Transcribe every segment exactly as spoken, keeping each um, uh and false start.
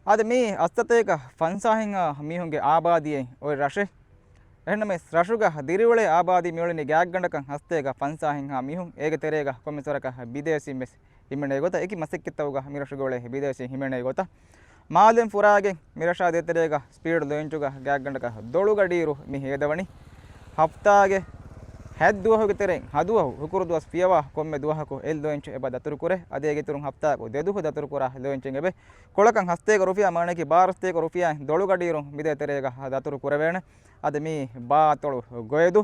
އަދި މީ އަށްސަތޭކަ ފަންސާހެއްހާ މީހުންގެ އާބާދީއެއް އޮތް ރަށެއް. އެހެންނަމަވެސް، ރަށުގަ ދިރިއުޅޭ އާބާދީ މިއުޅެނީ ގާތްގަނޑަކަށް އަށްސަތޭކަ ފަންސާހެއްހާ މީހުން. އޭގެ ތެރޭގަ ކޮންމެސް ވަރަކަށް ބިދޭސީން ވެސް ހިމެނޭ ގޮތަށް، އެކި މަސައްކަތްތަކުގަ މިރަށުގަ އުޅޭ ބިދޭސީން ހިމެނޭ ގޮތަށް، މާލެން ފުރާގެން މިރަށާ ދޭތެރޭގަ ސްޕީޑް ލޯންޗުގަ ގާތްގަނޑަކަށް ދޮޅުގަޑިއިރު މި ހޭދަވަނީ. ހަފްތާގެ ހަތް ދުވަހުގެ ތެރެއިން ހަ ދުވަހު ހުކުރު ދުވަސް ފިޔަވާ ކޮންމެ ދުވަހަކު އެއް ލޯންޗު އެބަ ދަތުރުކުރޭ. އަދި އޭގެ އިތުރުން ހަފްތާއަކު ދެ ދުވަހު ދަތުރުކުރާ ލޯންޗެއް އެބަ ކޮޅަކަށް ހަސަތޭކަ ރުފިޔާ، މާނައަކީ ބާރަ ސަތޭކަ ރުފިޔާ ދޮޅުގަޑިއިރު މިދޭތެރޭގަ ދަތުރު ކުރެވޭނެ. އަދި މި ބާ އަތޮޅު ގޮއެދު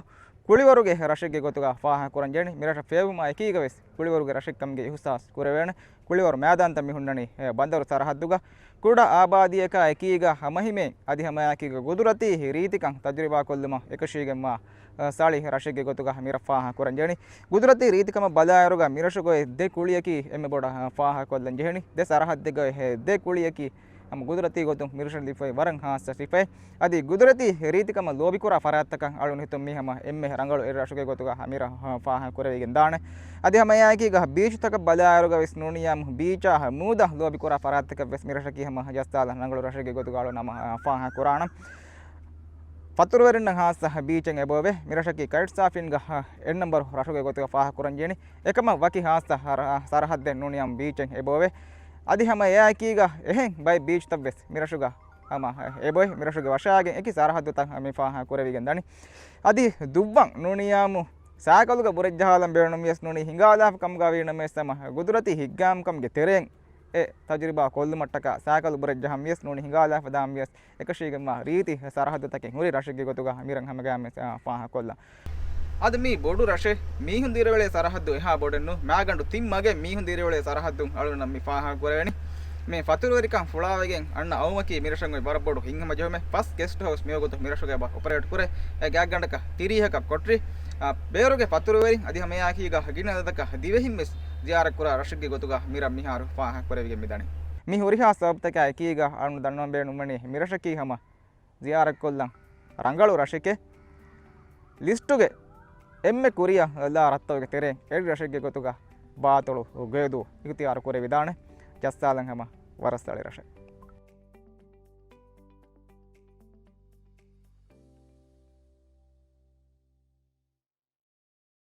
ކުޅިވަރުގެ ރަށެއްގެ ގޮތުގަ ފާހަގަކުރަން ޖެހެނީ. މިރަށަށް ފޭބުމާ އެކީގަ ވެސް ކުޅިވަރުގެ ރަށެއްކަމުގެ އިހުސާސް ކުރެވޭނެ. ކުޅިވަރު މައިދާންތައް މި ހުންނަނީ، އެ، ބަނދަރު ސަރަހައްދުގަ. ކުޑަ އާބާދީއަކާ އެކީގަ ހަމަހިމޭން އަދި ހަމައެކީގަ ގުދުރަތީ ރީތިކަން ތަޖުރިބާކޮށްލުމަށް އެކަށީގެންވާ، އަ، ސަޅި ރަށެއްގެ ގޮތުގަ މިރަށް ފާހަގަކުރަން ޖެހެނީ. ގުދުރަތީ ރީތިކަމަށް ބަލާއިރުގަ މިރަށުގައި ދެ ކުޅިއަކީ އެންމެ ބޮޑަށް، އަ، ފާހަގަކޮށްލަން ޖެހެނީ. ދެ ސަރަހައްދެއްގައި ދެ ކުޅިއަކީ ހަމަ ގުދުރަތީ ގޮތުން މިރަށަށް ލިބިފައި ވަރަށް ހާއްސަ ސިފައެއް. އަދި ގުދުރަތީ ރީތިކަމަށް ލޯބިކުރާ ފަރާތްތަކަށް އަޅުގަނޑު ހިތުން މީ ހަމަ އެންމެ ރަނގަޅު އެއް ރަށުގެ ގޮތުގަ މިރަށް ފާހަގަކުރެވިގެން ދާނެ. އަދި ހަމައެއާއެކީގަ ބީޗުތަކަށް ބަލާއިރުގަ ވެސް ނޫނިއްޔާމު ބީޗާ ހަމަ މޫދާ ލޯބިކުރާ ފަރާތްތަކަށް ވެސް މިރަށަކީ ހަމަ ޖައްސާލަން ރަނގަޅު ރަށެއްގެ ގޮތުގަ އަޅުގަނޑު ހަމަ ފާހަގަކުރާނަން. ފަތުރުވެރިންނަށް ހާއްސަ ބީޗެއް އެބައޮވޭ. މިރަށަކީ ކައިޓްސާފިންގ އެއް ނަމްބަރު ރަށުގެ ގޮތުގަ ފާހަގަކުރަން ޖެހެނީ. އެކަމަށް ވަކި ހާއްސަ ހަރ-، ސަރަހައްދެއް ނޫނިއްޔާމު ބީޗެއް އެބައޮވޭ. އަދި ހަމަ އެއާއެކީގަ އެހެން ބައެއް ބީޗްތައް ވެސް މިރަށުގަ ހަމަ އެބައޮތް. މިރަށުގެ ވަށާގެން އެކި ސަރަހައްދުތައް މި ފާހަގަކުރެވިގެން ދަނީ. އަދި ދުއްވަން ނޫނިއްޔާމު ސައިކަލުގަ ބުރެއްޖަހާލަން ބޭނުންވިޔަސް ނޫނީ ހިނގާލާފަ ކަމުގަ ވީނަމަވެސް ހަމަ ގުދުރަތީ ހިތްގައިމުކަމުގެ ތެރެއިން އެ ތަޖުރިބާ ކޮށްލުމަށްޓަކާ ސައިކަލު ބުރެއްޖަހަން ވިޔަސް ނޫނީ ހިނގާލާފަ ދާން ވިޔަސް އެކަށީގެންވާ ރީތި ސަރަހައްދުތަކެއް ހުރި ރަށެއްގެ ގޮތުގަ މިރަށް ހަމަގައިމެ ފާހަގަކޮށްލަން. އަދި މީ ބޮޑު ރަށެއް، މީހުން ދިރިއުޅޭ ސަރަހައްދު އެހާ ބޮޑެއް ނޫން. މާގަނޑު ތިން މަގެއް މީހުން ދިރިއުޅޭ ސަރަހައްދު އަޅުގަނޑަށް މި ފާހަގަކުރެވެނީ. މި ފަތުރުވެރިކަން ފުޅާވެގެން އަންނަ އައުމަކީ މިރަށަށް އޮތް ވަރަށް ބޮޑު ހިތްހަމަޖެހުމެއް. ފަސް ގެސްޓް ހައުސް މިވަގުތު މިރަށުގައި އޮޕަރޭޓް ކުރޭ. އެ ގާތްގަނޑަކަށް ތިރީހަކަށް ކޮޓަރި، އާ، ބޭރުގެ ފަތުރުވެރިން އަދި ހަމައެއާއެކީގަ ގިނަ އަދަދަކަށް ދިވެހިން ވެސް ޒިޔާރަތްކުރާ ރަށެއްގެ ގޮތުގަ މިރަށް މިހާރު ފާހަގަކުރެވިގެން މިދަނީ. މި ހުރިހާ ސަބަބުތަކާ އެކީގަ އަޅުގަނޑު ދަންނަވަން ބޭނުންވަނީ މިރަށަކީ ހަމަ ޒިޔާރަތްކޮށްލަން ރަނގަޅު ރަށެކޭ. ލިސްޓުގެ އެންމެ ކުރިއަށް ލާ ރަށްތަކުގެ ތެރެއިން އެއް ރަށެއްގެ ގޮތުގަ ބާތޮޅު ގޮއެދޫ އިޚްތިޔާރު ކުރެވިދާނެ. ޖައްސާލަން ހަމަ ވަރަށް ސަޅި ރަށެއް.